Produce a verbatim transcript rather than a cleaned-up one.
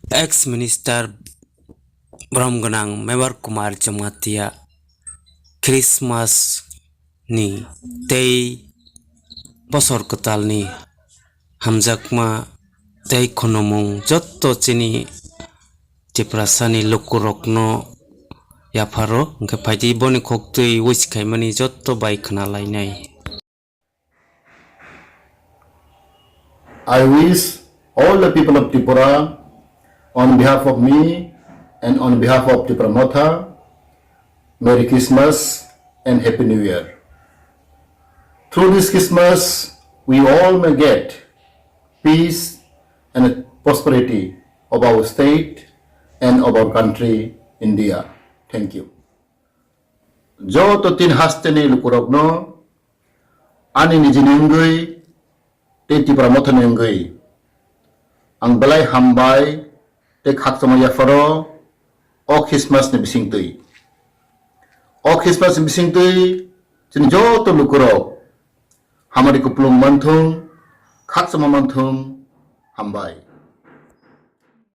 Ex Minister Borom Gwnang Mevar Kumar Jamatia Christmas ni tei bosor kwtalni hamjakma tei khunumung jotto chini Tiprasani lukurokno yapharo, hwnkhe phaidi boni khoktwi wish khaimani jotto bai khna lainai. I wish all the people of Tripura, on behalf of me and on behalf of Tipra Motha, Merry Christmas and Happy New Year. Through this Christmas, we all may get peace and prosperity of our state and of our country, India. Thank you. Joto tin hasteni lukurokno ani nijini wngwi tei Tipra Mothani wngwi ang belai hambai tei khakchangma yapharo o Christmas ni bisingtwi. O Christmas ni bisingtwi chini joto lukurok hamari kupulung manthung, khakchangma manthung, hambai.